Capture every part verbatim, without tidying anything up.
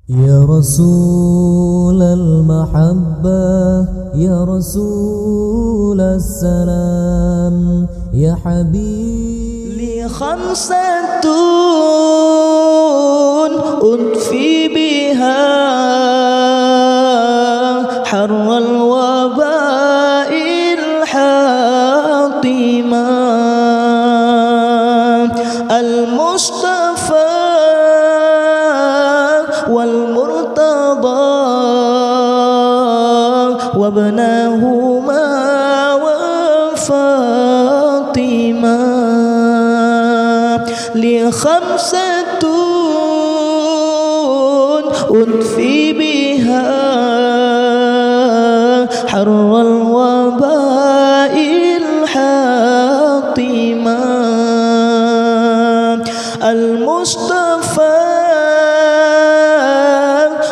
يا رسول المحبة، يا رسول السلام، يا حبيب. لي خمسة أطفي بها حر الوباء الحاطمة. المصطفى والمرتضى وابناهما وفاطمة. لي خمسة أطفي بها حر الوباء الحاطمة. المصطفى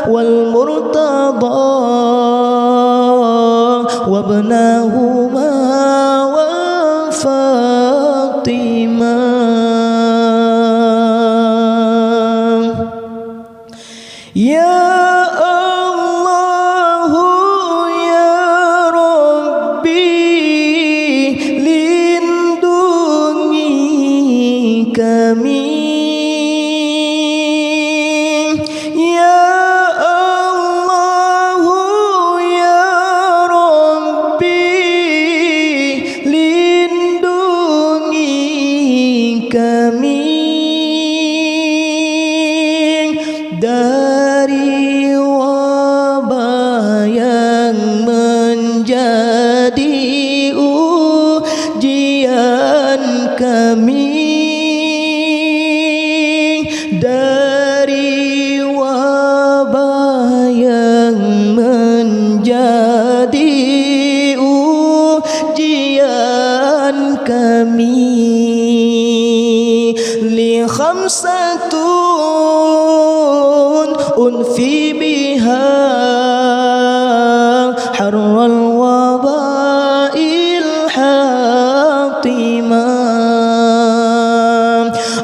والمرتضى وابناهما وفاطمة. يا الله يا ربي، lindungi kami. Ya Allah ya Rabbi, lindungi kami dari wabah yang menjadi ujian kami, dari wabah yang menjadi ujian kami. Li khamsatun unfi biha harral waba'il hatimah.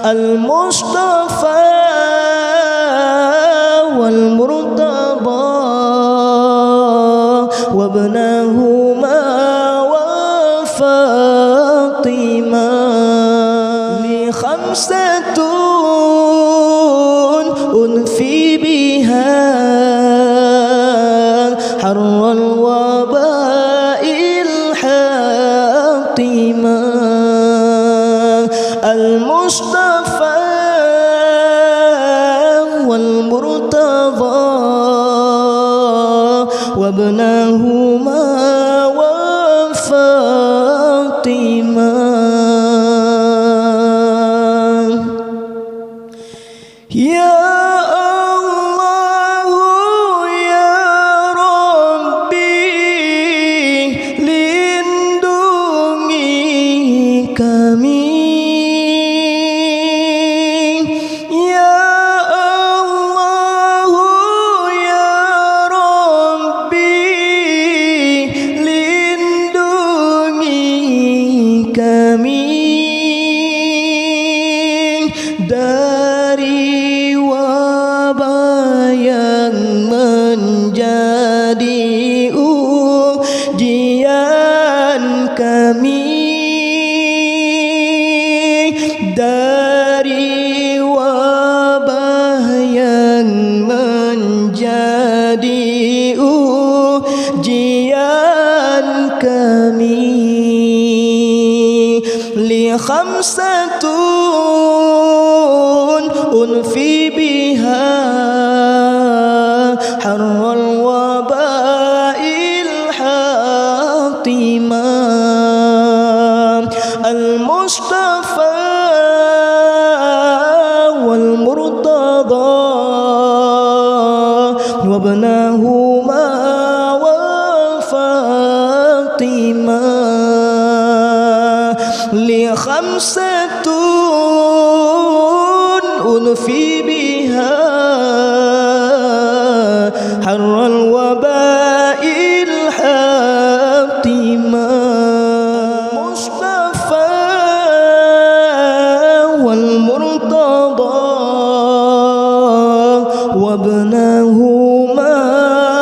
Al-Mustafa wal Murtada wabnahuma wa Fatimah. Li khamsatun unfi biha harral waba'il hatimah. Al-Mustafa wal Murtada wabnahuma wa Fatimah. Ya Allah ya Rabbi, lindungi kami. Ya Allah ya Rabbi, lindungi kami dari wabah yang menjadi ujian kami, dari wabah yang menjadi ujian kami. Li khamsatun unfi biha harral waba'il hatimah. Al-Mustafa wal Murtada wabnahuma wa Fatimah. Li khamsatun unfi biha harral waba'il hatimah. Mustafa wal Murtada wabna huma